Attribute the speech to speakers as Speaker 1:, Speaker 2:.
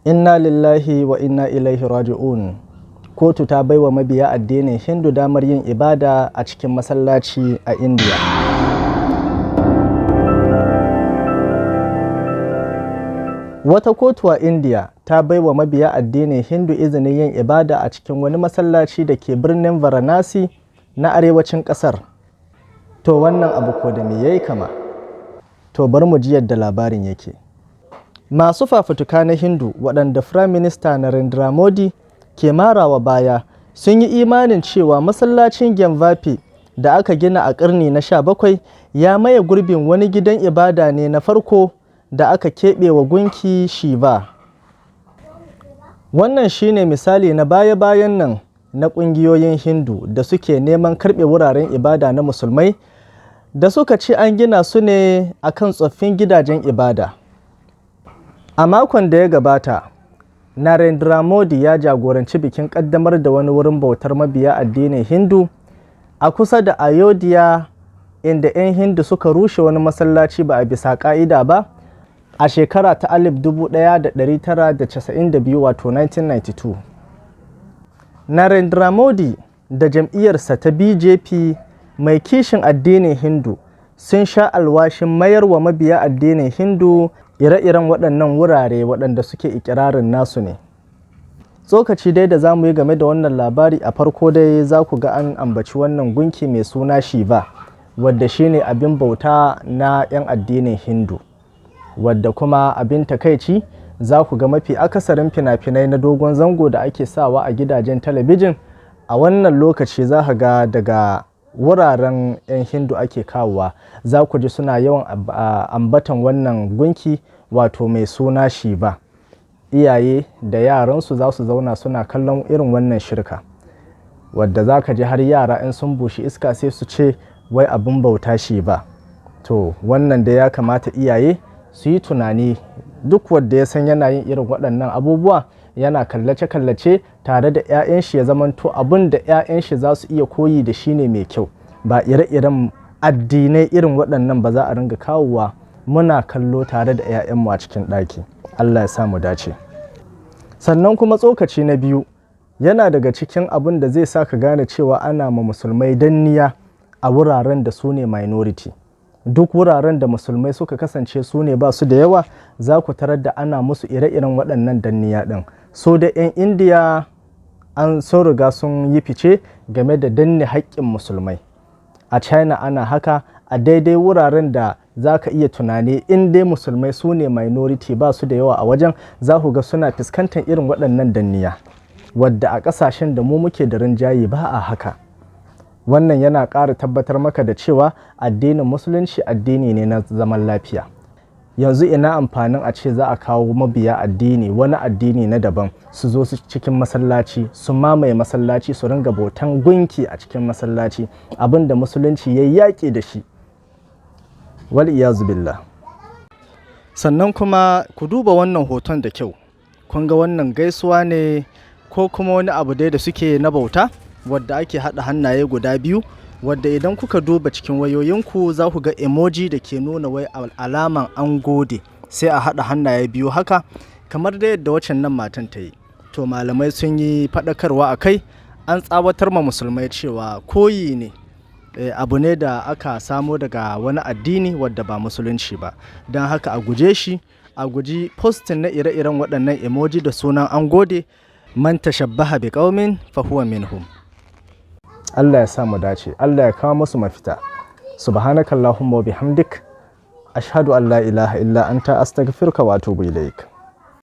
Speaker 1: Inna lillahi wa inna ilaihi raji'un. Kotu ta baiwa mabiya addinin Hindu damar yin ibada a cikin masallaci a Indiya. Wata kotu a Indiya ta baiwa mabiya addinin Hindu izinin yin ibada a cikin wani masallaci da ke birnin Varanasi na arewacin ƙasar. To wannan abu ko da me yayi kama? To bari mu ji yadda labarin yake. Masu fafutuka na Hindu waɗanda Firaminista Narendra Modi ke marawa baya sun yi imanin cewa masallacin Gyanvapi da aka gina a ƙarni na 17 ya maye gurbin wani gidan ibada ne na farko da aka keɓe wa gunki Shiva. Wannan shi ne misali na baya-bayan nan na ƙungiyoyin Hindu da suke neman karɓe wuraren ibada na Musulmai da suka ce an gina su ne a kan tsoffin gidajen ibada. A makon da ya gabata, Narendra Modi ya jagoranci bikin ƙaddamar da wani wurin bautar mabiya addinin Hindu a kusa da Ayodhya, inda 'yan Hindu suka rushe wani masallaci ba a bisa ƙa'ida ba a shekara ta 1992, wato 1992. Narendra Modi da jam'iyyarsa ta BJP mai kishin addinin Hindu sun sha alwashin mayar wa mabiya addinin Hindu ire-iren waɗannan wurare waɗanda suke ikirarin nasu ne. Tsokaci dai da za mu yi game da wannan labari, a farko dai za ku ga an ambaci wannan gunki mai suna Shiva, wadda shine abin bauta na 'yan addinin Hindu, wadda kuma abin takaici za ku ga mafi akasarin fina-finai na dogon zango da ake sawa a gidajen talabijin a wannan lokaci, za ka ga daga wuraren 'yan Hindu ake kawowa. Za ku ji suna yawan ambatan wannan gunki, wato mai suna Shiva. Iyaye da yaransu za su zauna suna kallon irin wannan shirka, wadda za ka ji har yara in sun bushi iska sai su ce wai abin bauta Shiva. To wannan da ya kamata iyaye su yi tunani, duk wanda ya san yana yin irin waɗannan abubuwa, yana kallace-kallace tare da 'ya'yan shi, ya zamanto abin da 'ya'yan shi za su iya koyi da shi ne mai kyau, ba ire-iren addinai irin waɗannan ba za a ringa kawowa muna kallo tare da 'ya'yanmu a cikin ɗaki. Allah ya sa mu dace. Sannan kuma tsokaci na biyu, yana daga cikin abin da zai sa ka gane cewa ana ma Musulmai danniya a wuraren da su ne minority. Duk wuraren da Musulmai suka kasance su ne ba su da yawa, za ku tarar da ana musu ire-iren waɗannan danniya ɗin. So da 'yan Indiya an sun riga sun yi fice game da danne haƙƙin Musulmai. A China ana haka. A daidai wuraren da za ka iya tunani in dai Musulmai su ne minority, ba su da yawa a wajen, za ku ga suna fuskantar irin waɗannan danniya, wadda a ƙasashen da mu muke da rinjaye ba a haka. Wannan yana ƙara tabbatar maka da cewa addinin Musulunci addini ne na zaman lafiya. Yanzu ina amfanin a ce za a kawo mabiya addini, wani addini na daban, su zo su cikin masallaci, su mamaye masallaci, su ringa bautan gunki a cikin masallaci, abin da Musulunci ya yaƙi da shi, wal iyazu billah. Sannan kuma ku duba wannan hoton da kyau. Kun ga wannan gaisuwa ne ko kuma wani abu dai da suke na bauta, wadda ake haɗa hannaye guda biyu, wadda idan kuka duba cikin wayoyinku za ku ga emoji da ke nuna wai alaman an gode, sai a haɗa hannaye biyu haka kamar da yadda waccan nan matan ta yi. To malamai sun yi faɗakarwa a kai, an tsawatar ma Musulmai cewa koyi ne, abu ne da aka samo daga wani addini wadda ba Musulunci ba, don haka a guje shi, a guji posting na ire-iren waɗannan emoji da sunan an gode. Man tashabbaha bi qaumin fa huwa minhum. Allah ya sa mu dace, Allah ya kawo musu mafita. Subhanakallahumma wa bihamdik, ashhadu an la ilaha illa anta, astaghfiruka wa atubu ilaik.